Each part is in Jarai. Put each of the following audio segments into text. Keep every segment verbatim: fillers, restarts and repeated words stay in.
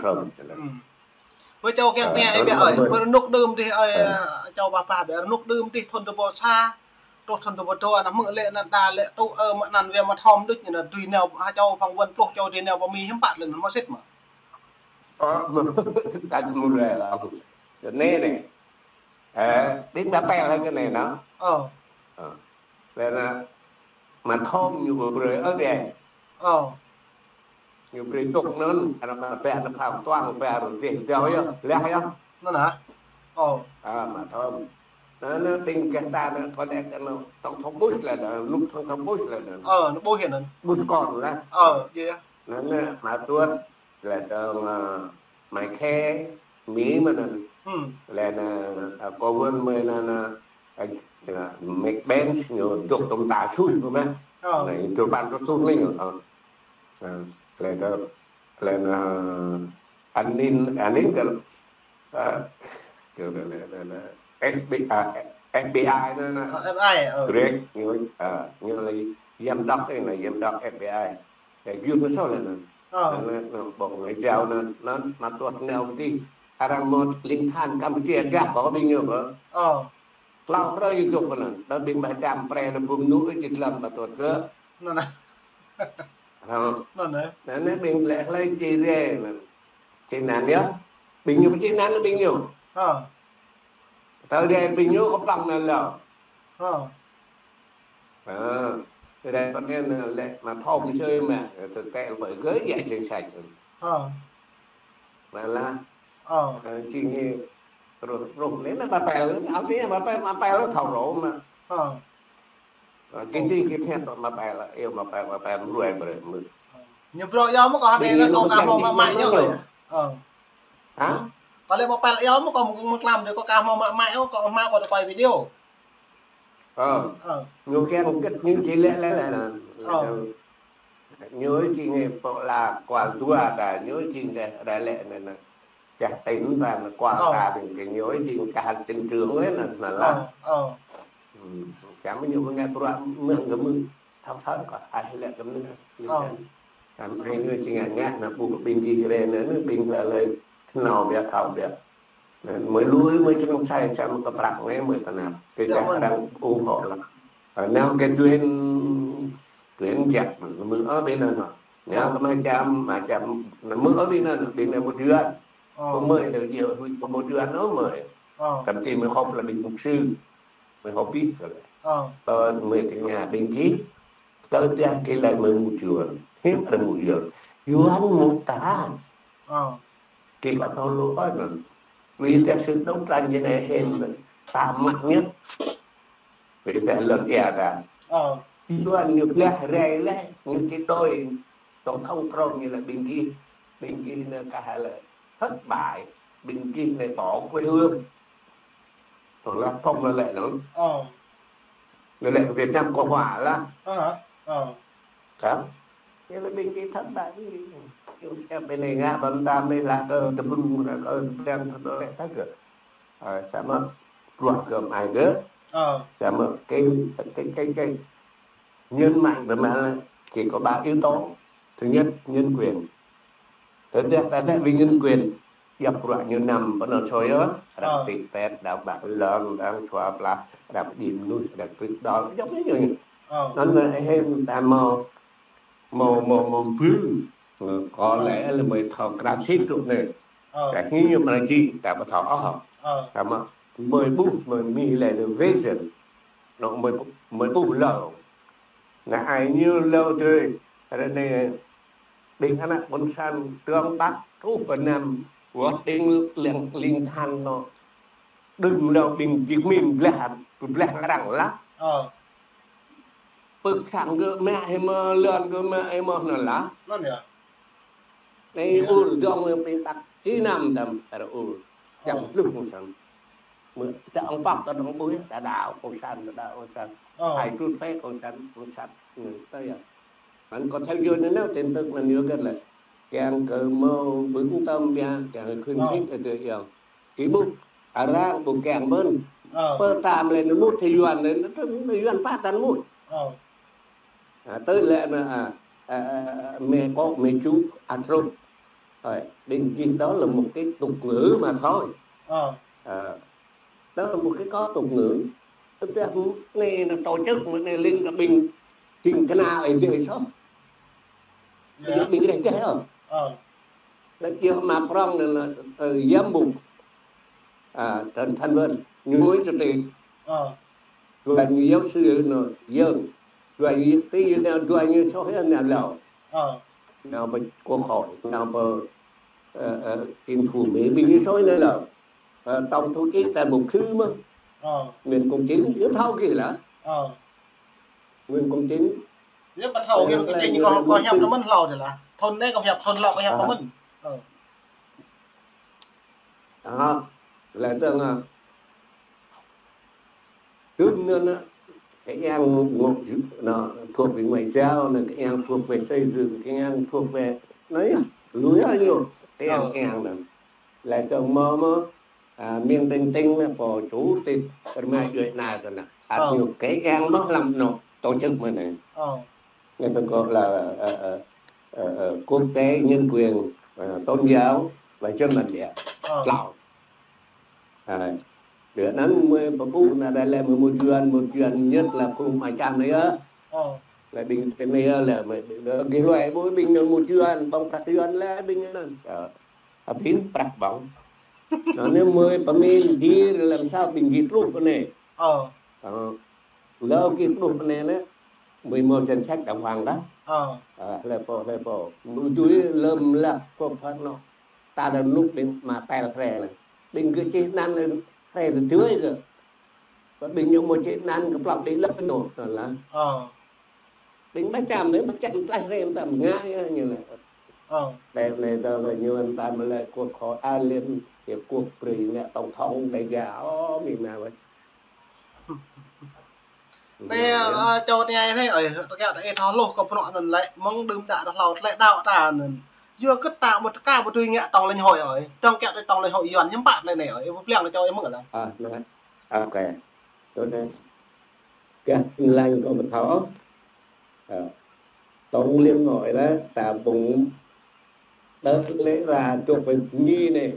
Trump. Ơ. Ƀơi čô kiăng, ơ, tơña, ơ, ih ƀiă, ơ, ơi, ƀơi rơnŭk đưm dih, ơi, ơ, ơ, čô pah pah ƀiă rơnŭk đưm dih thŭn dua rơbâo sa, truh thŭn dua rơbâo dua anŭn hmư̆ lĕ anŭn ta lĕ tŭ, ơ, mă anăn wia mă thom đôč ñu anŭn dui nao ha čô phang wăn pluh čô dui nao pơ Mi hiư̆m pă lĕ anŭn mơ̆ sĭt mơ̆. Ơ, mơ̆, ta mơ̆ lĕ lăm. Čơ anai anai. Ơ, ƀing ta pĕ lĕ kơ anai anŭn. Ơ. Ơ. Lĕ anŭn, mă thom ñu brơi ơ ƀiă. Ơ. Ñu brơi tŭk anŭn, anŭn mă pĕ anŭn phao tuang pĕ rơdih jao yơh, leh yơh. Anŭn hă? Ơ. Ơ, mă thom. Anŭn, anŭn ƀing gah ta anŭn, kơ lĕ anŭn tổng thống Bush lĕ anŭn, lŭk tổng thống Bush lĕ anŭn. Ơ, anŭn Bush anŭn. Bush kon lĕ. Ơ, yơh. Anŭn, anŭn, mă tuăt, lĕ anŭn, ơ, Mike, Mi mơ̆n anŭn. Hm. Lĕ anŭn, ơ, ơ, cố vấn mơi anŭn, anŭn, ơ, ơ, Mike Pence ñu dŏ tŏm ta sui kơ mă. Ơ. Anŭn, ñu ban tŏ sui lĕ ñu. Ơ. Ơ, lĕ tŏ, lĕ anŭn, ơ, an ninh, an ninh kơ, ơ, kơ lĕ, lĕ, lĕ, lĕ, F B I, ơ, F B I anŭn, anŭn. Ơ, F B I, ơ. Greg, ñu, ơ, ñu lĕ giám đốc, anŭn, giám đốc F B I. Ơ, yua mơ̆ sô lĕ anŭn. Ơ. Anŭn, anŭn, ƀong ngă jao anŭn, anŭn, mă tuăt nao pơ dih. Arăng mơ̆ ling than Campuchia gah kơ ƀing ñu kơ. Ơ. Klâo hrơi yua dŏ anŭn. Đa ƀing bah čăm pre anŭn bum nu či tlam mă tuăt kơ. Anŭn anŭn. Ơ. Anŭn anŭn. Anŭn anŭn ƀing lĕ hlơi či rai anŭn. Či anŭn yơh. Ƀing ñu či anŭn ƀing ñu. Ơ. Tơl rai ƀing ñu kơplang anŭn lĕ. Ơ. Ơ, rai pơ anai anŭn lĕ mă thom sui mă, tơl tơl ƀơi gơ̆ yă sĭt sĭt. Ơ. Mă lah. Ơ. Ơ, či ngă truh, truh anai anŭn mă pĕ, ăt anai mă pĕ, mă pĕ thâo rô mă. Ơ. Ơ, kơ dih kơ thĕt mă pĕ, yua mă pĕ, mă pĕ ruai brơi mơ̆. Ơ. Ñu bruă yua mơ̆ kơ hơdai anŭn kơ kah hmâo mă mai yơh. Ơ. Hă? Kơ lĕ mă pĕ yua mơ̆ kơ mơ̆ klam dih kơ kah hmâo mă mai yơh, kơ hmâo kơ quay video. Ơ. Ơ. Ñu kiăng kơ ñu či lĕ lĕ lĕ anŭn. Ơ. Ñu či ngă pô la kual dua ta, ñu či ngă đa lĕ anŭn anŭn. Čah tin ta anŭn kual ta tin kơ ñu či ngă kah tin trưởng lĕ anŭn anŭn lah. Ơ. Ơ. Hm. Čăm ñu ngă bruă mơ̆ng kơ mơ̆ng. Thâo thâo kơ ai lĕ kơ anŭn. Ơ. Kăm ai ñu či ngă ngă anŭn ƀu kơ ƀing gih rai anŭn, anŭn ƀing ta lĕ nao ƀiă thâo ƀiă. Anŭn, mơi lui, mơi čơnŭk sai, čăm kơ prăk anai, mơi tơnap. Kơ čah arăng ủng hộ lĕ. Ơ, nao kơ tuyên, tuyên giặc, mơi ơ ƀing anŭn. Nao kơ mơi čăm, mơi čăm, mơi ơ ƀing anŭn, ƀing anŭn một ƀiă. Ơ. Kơ mơi lĕ ƀiă, hui kơ một ƀiă anŭn mơi. Ơ. Kăm ti mơi họp lĕ ƀing mục sư. Mơi họp ƀiă kơ lĕ. Ơ. Ơ, mơi tơña ƀing gih. Tơl ƀiă kơ lĕ mơi một ƀiă. Hiư̆m arăng một ƀiă. Yuan một ta. Ơ. Kơ kơ thâo lu ơi anŭn. Vì thế sự đấu tranh như này hên là ta mạnh nhất. Vì thế lŏn ia ta. Ơ. Yuan ñu blah rai lĕ, ñu kơ đôi tổng thống Trump ñu lĕ ƀing gih, ƀing gih anŭn kah lĕ thất bại, ƀing gih anŭn bỏ quê hương. Tơl lah phŏng lĕ anŭn. Ơ. Lĕ lĕ Việt Nam Cộng Hòa lah. Ơ hă? Ơ. Hă? Yua lĕ ƀing gih thất bại ƀing gih. Yua kơ ƀing anai ngă ƀăm tam anai lah kơ tơbrŭng lah kơ tơbrang tơdơi lĕ tah kơ. Ơ, samơ̆ bruă kơ mai kơ. Ơ. Samơ̆ kơ, kơ, kơ, kơ. Nhấn mạnh về mà chỉ có ba yếu tố. Thứ nhất, nhân quyền. Thứ nhất, ta nói về nhân quyền. Djŏp bruă ñu năm pơ anŭn sui yơh. Arăng pit pet, arăng ƀă lŏn, arăng sua pla, arăng pơđĭ mơnuih, arăng pit đôl. Djŏp ñu ñu. Ơ. Anŭn anŭn hên ta mơ̆, mơ̆, mơ̆, mơ̆ ƀu. Kơ lĕ lĕ mơi thâo krăn sĭt truh anai. Ơ. Kah ñu mă či, ta ƀu thâo ôh. Ơ. Samơ̆ mơi ƀuh, mơi mĭn lĕ anŭn vision. Anŭn mơi, mơi ƀuh lâo. Anŭn ai ñu lâo tơi. Ră anai ƀing ană ƀôn sang tơ̆ng ƀă truh pơ anăm wơ̆t ƀing leng ling than anŭn. Đưm lâo ƀing Việt Minh blah, blah ngarăng lah. Ơ. Pơk sang kơ mă hĭ mơ̆, lŏn kơ mă hĭ mơ̆ anŭn lah. Anŭn yơh. Anai ur dong anai pơtak či năm tam ar ur. Ơ. Čang pluh kông san. Mơ̆ ta ong păk ta dong ƀuh yơh, ta đaŏ kông san, ta đaŏ kông san. Ơ. Ai trut phê kông san, kông san. Anŭn ta yơh. Anŭn kơ thâo yua anŭn nao tin tức anŭn yua kơ lĕ. Kiăng kơ mơ̆ ƀing tơm biă, kiăng khuyến khích ơ tơ yơh. Kơ ƀuh, arăng ƀu kiăng mơ̆n. Ơ. Pơtăm lĕ anŭn mŭt thâo Yuan lĕ, anŭn tơ Yuan pơtăn mŭt. Ơ. Ơ, tơl lĕ anŭn, ơ, ơ, mĕ kŏ, mĕ čŭ, ăt truh. Rồi, ƀing gih đó là một cái tục ngữ mà thôi. Ờ. Ờ, đó là một cái có tục ngữ. Tức là này là tổ chức mà này lên là ƀing, ƀing kơna ở dưới số. Bây giờ ƀing reh reh không? Ờ. Là chưa mà prong là, là, ờ, giám mục. À, thành, thành phần, ñu mới cho tiền. Ờ. Dua ñu giáo sư nó dơ̆ng. Dua ñu tí ñu nao, dua ñu số hết nao lầu. Ờ. Nao pơ quốc hội, nao pơ, ờ, ờ, chính phủ Mỹ, ƀing ñu số nao lầu. Ờ, tổng thư ký ta mục sư mà. Ờ. Nguyễn Công Chính, yua thâo kì lah. Ờ. Nguyễn Công Chính. Yua pă thâo Nguyễn Công Chính, kâo, kâo hiăp nao mơ̆n hlâo dih lah. Thun anai kâo hiăp, thun hlâo kâo hiăp nao mơ̆n. Ờ. Đó, là tôi ngờ. Trước nữa nó, cái yang ngộ nó thuộc về ngoại giao, nó cái yang thuộc về xây dựng, cái yang thuộc về, nói lui ra nhiều, cái yang, cái yang đó. Là tôi mơ mơ, à, miền Tây Tây là phó chủ tịch, cái mà duyệt nào rồi nè. À, nhiều cái yang nó làm nó tổ chức mà này. Ờ. Người ta gọi là, ờ, ờ, ờ, ờ, quốc tế nhân quyền, ờ, tôn giáo và dân bản địa. Ờ. Lào. À, đứa năn mơi pơpŭ nă đa lĕ mơi mŭt Yuan, mŭt Yuan nhất là phung Mai Cham anai yơh. Ờ. Lĕ ƀing tơ anai yơh lĕ mơi, ƀing đơ gih lui ƀu ƀing năn mŭt Yuan, ƀong prăk Yuan lĕ ƀing năn. Ờ. Abin prăk ƀong. Nă anai mơi pơmĭn gih làm sao ƀing gih truh pơ anai. Ờ. Ờ. Lơ gih truh pơ anai lĕ, mơi mơ̆ danh sách đàng hoàng dah. Ờ. Ờ, hlơi pô, hlơi pô. Mơi dui lơm lăp kơ phật nô. Ta đa nŭk ƀing mă pel hrĕ nă. Ƀing gih čih năn hrĕ tơdơi kơ. Ƀing ñu mơ̆ čih năn kơ plăp đi lăp nô, nă lah. Ờ. Ƀing Mai Cham anai, Mai Cham tlaih hrĕ tam ngă yơh ñu lah. Ờ. Đe anai tơ ñu tam lĕ quốc hội a liên hiệp quốc prĭ ngă tổng thống Đêga, ô, mi ma wai. Anai, ơ, čô anai anai, ơi, tơkă ta ê thâo hluh kơ pơnŏ anŭn lĕ, mơ̆ng đưm đă ta hlâo, tơlơi đaŏ ta anŭn. Yua kơ ta ƀu tơka ƀu tui ngă tổng lãnh hội ơi, tơ̆ng kiăng tui tổng lãnh hội Yuan, hiư̆m pă tơlơi anai ơi, ƀu pliăng kơ čô ơi mơ̆ lah. À, nă. Ok. Tốt đấy. Kơ, lăng kơ pơthâo. Ờ. Tổng liên hội đó, ta bùng đợt lễ ra chụp với Mi này.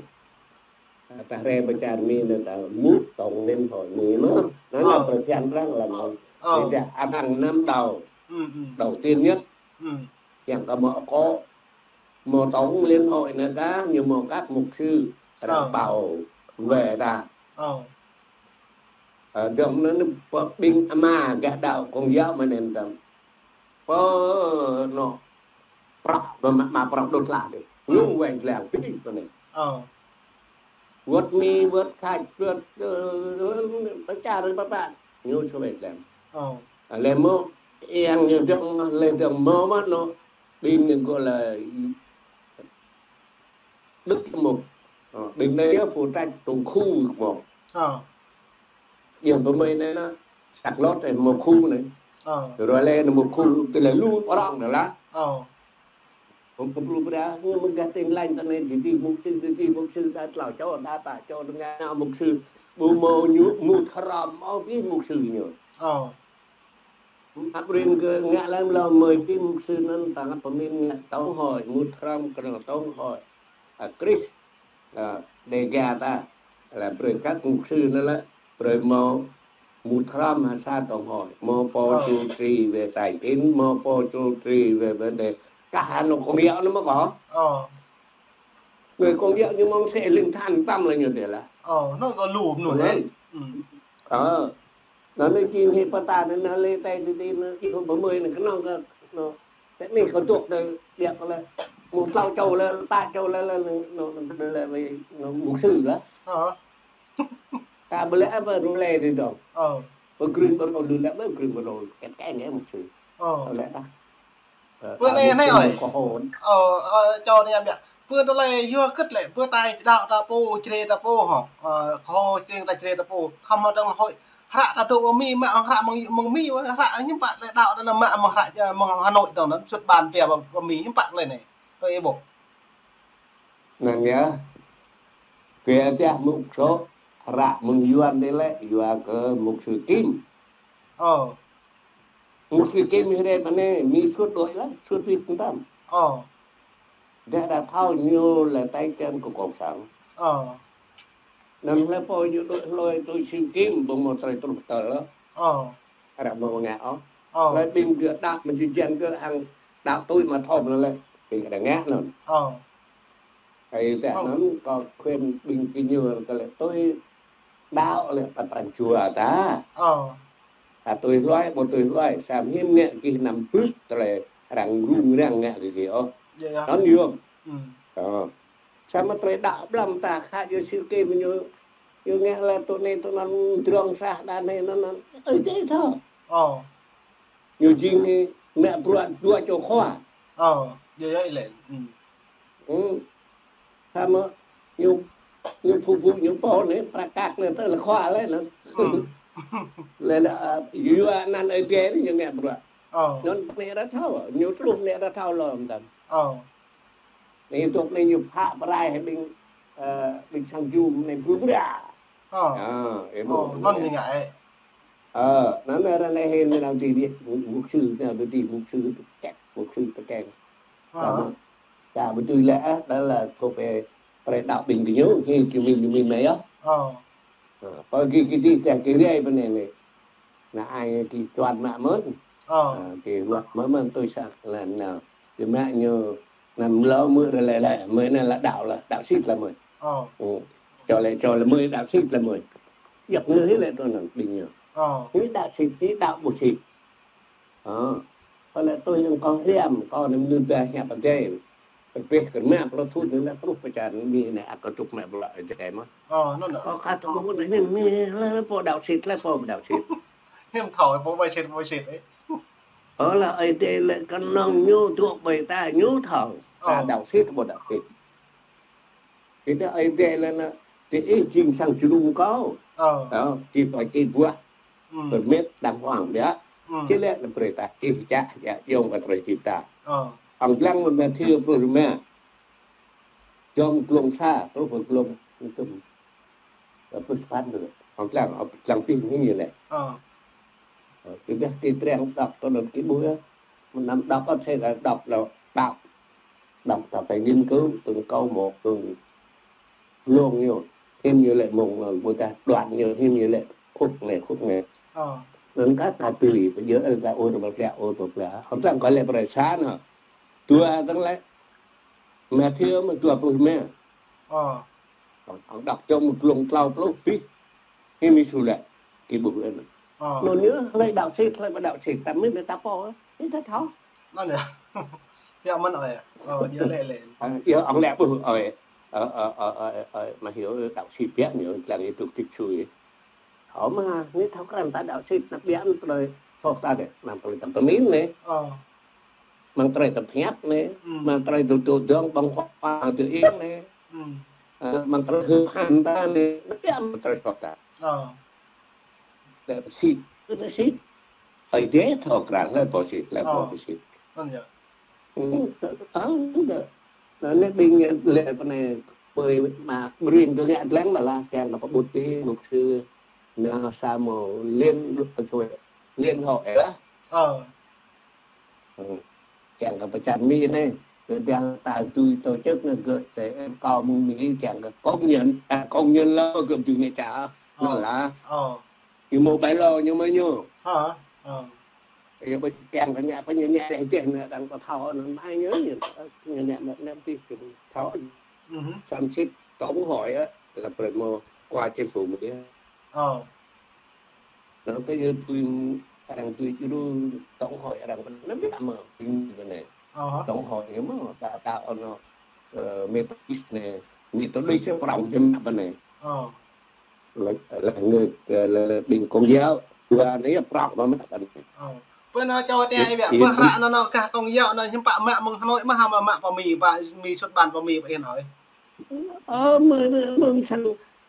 À, ta hrĕ pơ čar Mi anai ta mŭt tổng liên hội Mi mơ̆n. Nă, nă, pơphiăn arăng lăm. Ờ. Thì ta arăng năm đầu. Ừ, ừ. Đầu tiên nhất. Ừ. Yang kơ mơ̆ kơ mơ̆ tổng liên hội anai kah, ñu mơ̆ các mục sư, arăng bầu về ta. Ờ. Ờ, dơ̆ng anŭn pơ ƀing ama gah đaŏ Công giáo mơ̆ anŭn tăm. Pơ nô prăk, mă, mă prăk đôč lah dih. Ñu wai lăng pĭ pơ anai. Ờ. Wơ̆t Mi, wơ̆t Khač, wơ̆t, ơ, pơ čar pơ pă. Ñu wai lăng. Ờ. Lĕ mơ̆, yang ñu dơ̆ng, lĕ dơ̆ng mơ̆ mă nô, ƀing ñu gọi là Đức Giám mục. Ờ, ƀing anai yơh, phu trách tổng khu mơ̆. Ờ. Yang pơmĭn anai nă, Charlotte anai mơ̆ khu anai. Ờ. Raleigh anai mơ̆ khu, tơlơi lu arăng anai lah. Ờ. Mơ̆ khu lu bra, mơ̆ gah tin lành tơ anai, di di mục sư, di di mục sư, đa tlâo čô, đa pă čô, đa ngă mục sư. Ƀu mơ̆ ñu, mŭt hrŏm, ơ, ƀing mục sư ñu. Ờ. Ăp rin kơ ngă lăm lơ mơi pi mục sư anŭn ta pơmĭn ngă tổng hội, mŭt hrŏm kơ tổng hội. À, Krist, à, Đêga ta, là brơi các mục sư anŭn lĕ, brơi mơ̆ mŭt hrŏm ha sa tổng hội, mơ̆ pô chủ trì về tài chính, mơ̆ pô chủ trì về vấn đề. Kah hăng nô Công giáo anŭn mơ̆ kơ. Ờ. Người Công giáo ñu mơ̆ng sĕ ling than tăm lĕ ñu dih lah. Ơ, nô kơ lu mơnuih. Ơ. Ơ. Nă anai či hĭ pơtă anai nă lĕ tơi tui tui nă či hŏ pơmơi nă kơnơ̆ng kơ nô. Tơ anai kơ dŏ tơ biă kơ lĕ. Mơ̆ tlâo čô lĕ, pă čô lĕ, lĕ, nô, nô, nô, nô, mục sư lah. Ơ. Ta ƀu lĕ ƀă rơlĕ dih dơ̆ng. Ơ. Pơ Greensboro lu lĕ, pơ Greensboro, kĕt kĕ ngă mục sư. Ơ. Lĕ ta. Ơ, pơ anai, anai ơi. Ơ, ơ, čô anai biă. Pơ tơlơi yua kơ lĕ, pơ tai đaŏ ta pô, čre ta pô hŏ. Ơ, kơ čre ta čre ta pô. Khăm hăng tơlơi hră ta tŭ Mi mă, hră mơ̆ng, mơ̆ng Mi, hră hiư̆m pă tơlơi đaŏ ta nă mă, mơ̆ng hră, mơ̆ng Hà Nội dơ̆ng nă, xuất bản biă pơ, pơ Mi hiư̆m pă tơlơi anai. Tui ih ƀuh. Anŭn yơh. Kơ dah mục sư, hră mơ̆ng Yuan dih lĕ, yua kơ mục sư Kim. Ơ. Mục sư Kim hrĕ pơ anai, Mi sut đuaĭ lah, sut wĭt tăm. Ơ. Dah đa thâo ñu lĕ tay chân kơ cộng sản. Ơ. Anŭn lĕ pô ñu đuaĭ hloi tui Siu Kim, ƀu mâo tơlơi truh tơl. Ơ. Arăng ƀu ngă ôh. Ơ. Lĕ ƀing gơ̆ đaŏ mơ̆ jơjăn gơ̆ hăng đaŏ tui mă thom lĕ. Ƀing arăng ngă anŭn. Ơ. Ai tĕ anŭn kâo khuyên ƀing gơñu kơ lĕ tui đaŏ lĕ pơtrang jua ta. Ơ. Ta tui hloi, ƀu tui hloi, samơ̆ hiư̆m ngă gih anăm bưp tơlơi arăng rŭng răng ngă kơ gih ôh. Yơh, yơh. Anŭn yơh. Ơ. Samơ̆ tơlơi đaŏ ƀlăm ta khă yơh Siu Kim ñu, ñu ngă lĕ tui anai tui anŭn drŏng sah đa anai anŭn anŭn. Ơi adai thâo. Ơ. Ñu jing anai mă bruă dua čô khua. Ơ, yơh, yơh, ih lĕ. Samơ̆ ñu, ñu phu phu ñu pô anai, prăk kăk anai tơ lĕ khua lĕ anŭn. Lĕ lĕ, yua anăn ơi adai anai ñu ngă bruă. Ơ. Anŭn anai arăng thâo, ñu truh anai arăng thâo lom tăm. Ơ. Anai tŭk anai ñu phă pơrai hĭ ƀing, ơ, ƀing sang jum anai bru bra. Ơ. Ơ, ih ƀuh. Ơ, anŭn ñu ngă ĕ. Ơ, anŭn arăng anai hĭ anai nao ti điĕ, mục sư, nao ti mục sư tơkeng, mục sư tơkeng. Ơ. Samơ̆, ta ƀu tui lĕ, ơ, đó là thuộc về tơlơi đaŏ ƀing gơñu, hĭ gơmơi, gơmơi mă yơh. Ơ. Ơ, pơ gih gih dih tĕh gih rai pơ anai anai. Anai ai gih čuăn mă mơ̆n. Ơ. Ơ, gih ruah mă mơ̆n tui sa lĕ nao. Gih mă ñu anăm lơ mơ̆ rơlĕ lĕ, mơ̆ anai lĕ đaŏ lĕ, đaŏ sĭt lĕ mơ̆n. Ơ. Ơ. Čô lĕ, čô lĕ mơ̆ đaŏ sĭt lĕ mơ̆n. Yap ñu hĭ lĕ tui anŭn ƀing ñu. Ơ. Hĭ đaŏ sĭt, hĭ đaŏ ƀu sĭt. Ơ. Kâo lĕ tui hăng kâo hriăm, kâo anai mơnuih ƀah hiăp Adai. Kơpĕh kơnăm pơlô thut anai lĕ truh pơčan Mi anai aka čuk mă pơlă Adai mơ̆n. Ơ, anŭn. Kâo khă tơgŭ anai Mi lĕ pô đaŏ sĭt, lĕ pô đaŏ sĭt. Hiư̆m thâo, pô ƀai sĭt, ƀai sĭt ĕ. Ơ lĕ Ơi Adai lĕ kơnơ̆ng ñu dŏ ƀơi ta, ñu thâo. Ơ. Ta đaŏ sĭt, pô đaŏ sĭt. Kơ ta Ơi Adai lĕ anai, tơ ih jing sang jơnum kâo. Ơ. Ơ, či pơčih buah. Ơ. Pơmĭt đàng hoàng biă. Ơ. Či lĕ anŭn brơi ta ih čă, čă yŏng kơ tơlơi hơdip ta. Ơ. Hăng lăng mơ̆ Mathiơ pluh rơma. Jơ̆ng glông sa, truh pơ glông tơm. Ơ, pluh sapăn tơl. Hăng lăng, hăng lăng pih anai lĕ. Ơ. Ơ, kơ ƀiă kơ triăng đŏk tơ anŭn kơ ƀuh yơh. Mơnam đŏk ăt sĕ đŏk lŏ đŏk. Đŏk ta phải nghiên cứu từng câu một, từng luông ñu. Hiư̆m ñu lĕ mơ̆ng, ƀôdah đoạn ñu, hiư̆m ñu lĕ khúc anai, khúc anai. Ơ. Anŭn kah ta tui, pơjơ̆ ta ôh tơ pơplă, ôh tơ pơplă. Hăng lăng kơ lĕ brơi sa anŭn. Dua tơ̆ng lĕ. Mathiơ mơ̆ dua pluh rơma. Ơ. Hăng đŏk čŏng mơ̆ glông klâo pluh pih. Hiư̆m Yêsu lĕ, kơ ƀuh anŭn. Ơ. Anŭn yơh, hlơi đaŏ sĭt, hlơi ƀu đaŏ sĭt, ta mĭn ta pô, ih ta thâo. Anŭn yơh. Yơh mơ̆n ơi. Ơ, yơh lĕ lĕ. Ơ, yơh ong lĕ ƀuh ơi. Ơ, ơ, ơ, ơ, ơ, mă hyu đaŏ sĭt biă ñu, lăng ih tŭk tik sui. Ơ mă, ñu thâo krăn ta đaŏ sĭt, anăp biă anŭn tơlơi soh ta dêh, anăm tơlơi ta pơmĭn anai. Ơ. Mơ̆ng tơlơi ta pơhiăp anai, ơ, mơ̆ng tơlơi tŭ tŭ dơ̆ng ƀơ̆ng huă tŭ ih anai. Ơ. Ơ, mơ̆ng tơlơi hưp hăn ta anai, anăp biă mơ̆ng tơlơi soh ta. Ơ. Lĕ pơsĭt, lĕ pơsĭt. Ơi Adai thâo krăn lĕ pô sĭt, lĕ pô pơsĭt. Anŭn yơh. Ơ, ơ, ơ, anŭn. Anai ƀing lĕ pơ anai ƀơi mă ƀring kơ ngă lăng mă lah, kiăng kơ pơƀut ti mục sư, nao sa mô liên, liên hội lah. Ơ. Ơ. Kiăng kơ pơčan Mi anai, kơ đang ta tui tổ chức anai gơ̆ sẽ có mơ̆ng Mi kiăng kơ công nhận, à, công nhận là gơ̆ tui ngă ča. Ơ. Anŭn lah. Ơ. Ñu mơ̆ bai lo ñu mơ̆ ñu. Hă? Ơ. Yua ƀơi kiăng kơ ngă pơ ñu ngă dêh dêh anai đang pơthâo anŭn mai ñu, ñu ngă anŭn anăm tih thâo. Ơ. Samơ̆ sĭt tổng hội á, là brơi mơ̆ qua chính phủ Mi á. Ơ. Anŭn kơ yua tui, arăng tui djru tổng hội arăng pơ anai, anăm biă mơ̆, ƀing anai. Ơ. Tổng hội anai mơ̆, ta, ta anŭn, ơ, Methodist anai, Methodist prong jơ̆m pơ anai. Ơ. Lĕ, lĕ ngă, lĕ, lĕ ƀing Công giáo, dua anai prong mơ̆ mă pơ anai. Ơ. Pơ anai čô ta ih biă, pơ hră anŭn anŭn kah Công giáo anŭn hiư̆m pă mă mơ̆ng Hà Nội mơ̆ hă mă mă pơ Mi, pơ Mi xuất bản pơ Mi pơ Yên ơi. Ơ, mơ̆ng, mơ̆ng, mơ̆ng sang,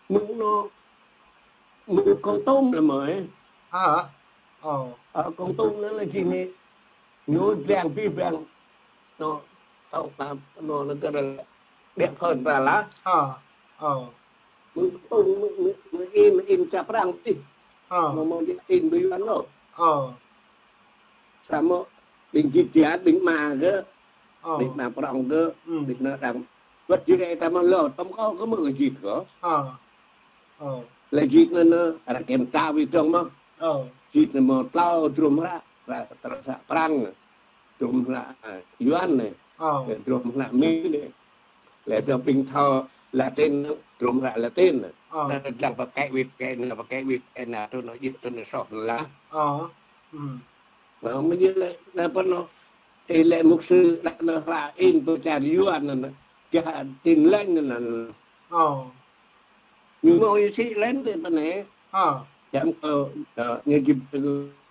mơ̆ng anŭn, mơ̆ng Kon Tum lĕ mơ̆. Hă? Ơ. Ơ, Kon Tum anŭn lĕ jing anai. Ñu ƀiă pih ƀiă. Anŭn, tŏ ta, anŭn, anŭn kơ lĕ địa phận ta lah. Hă? Ơ. Mơ̆ng Kon Tum, mơ̆ng, mơ̆ng, mơ̆ng in, in čap arăng tih. Hă? Mơ̆ng, mơ̆ng in ƀơi Yuan lŏ. Ơ. Samơ̆ ƀing jĭt jat, ƀing mă gơ̆. Ơ. Đĭ mă prong kơ, ư, đĭ nă đang. Wơ̆t jih rai ta mă lơ, tơm kâo kơ mă jit kơ. Ơ. Ơ. Lĕ jit nă nă, arăng kiểm tra wĭt dơ̆ng mă. Ơ. Jit nă mă tlâo drôm hră, hră, hră, hră Prang. Drôm hră, a, Yuan nă. Ơ. Lĕ drôm hră Mi nă. Lĕ drôm ƀing thâo Latin, drôm hră Latin. Ơ. Nă, đang pơkĕ wĭt, pơkĕ nă, pơkĕ wĭt, pơkĕ nă, tui nă jit, tui nă soh lah. Ơ. Ư. Nă, mơ̆ jih lĕ, nă pơ nô. Ê lĕ mục sư đa nă hră in pơ čar Yuan nă, nă. Gah Tin Lành nă, nă. Ơ. Ñu mâo ñu sĭ lĕ tơ pơ nê. Ơ. Jăm kơ, ơ, ñu jip kơ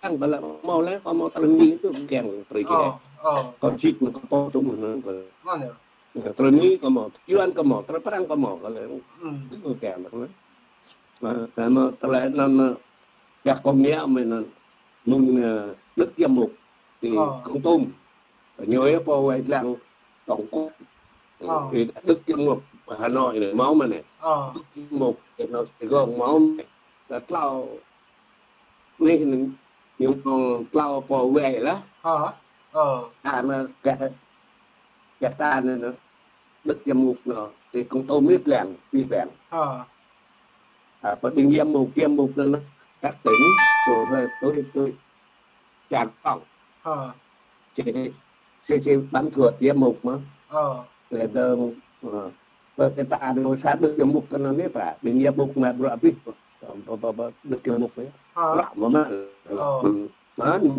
ang bala mâo lĕ, kơ mâo tơlơi Mi tơ kiăng tơlơi jih. Ơ, ơ. Kơ jit nă kơ pô tŭm nă kơ. Mă nă. Tơlơi Mi kơ mâo, Yuan kơ mâo, tơlơi Prang kơ mâo, kơ lĕ. Ư. Kơ kiăng tơlơi. Mă, mă tơlơi năn, nă, gah kơ mia mơ̆ năn, mơ̆ng, ơ, Đức Giám Mục, ti, ơ, Kon Tum. Ñu yơh pô wai lăng tổng cục. Ơ. Thì Đức Giám Mục Hà Nội nă mâo mă nê. Ơ. Đức Giám Mục Hà Nội Sài Gòn mâo mă nê. Là tlâo. Nê nê, ñu mâo tlâo pô wai lah. Ơ. Ơ. Ta nă gah, gah ta nă, nă. Đức Giám Mục nă, ti Kon Tum mơ̆ lăng, ƀĭ lăng. Ơ. A, pơ ƀing Giám Mục, Giám Mục nă, nă, các tỉnh, tui, tui, tui, tui, čar kông. Ơ. Či, či, či bắn thuộc Giám Mục mơ̆n. Ơ. Lĕ dơ̆ng, ơ, pơ kơ ta dŏ sa Đức Giám Mục kơ nă nê pă, ƀing Giám Mục mă bruă abih. Pơ, pơ, pơ, pơ Đức Giám Mục yơh. Ơ. Bruă mơ̆ mă. Ơ. Ư. Mơ̆n.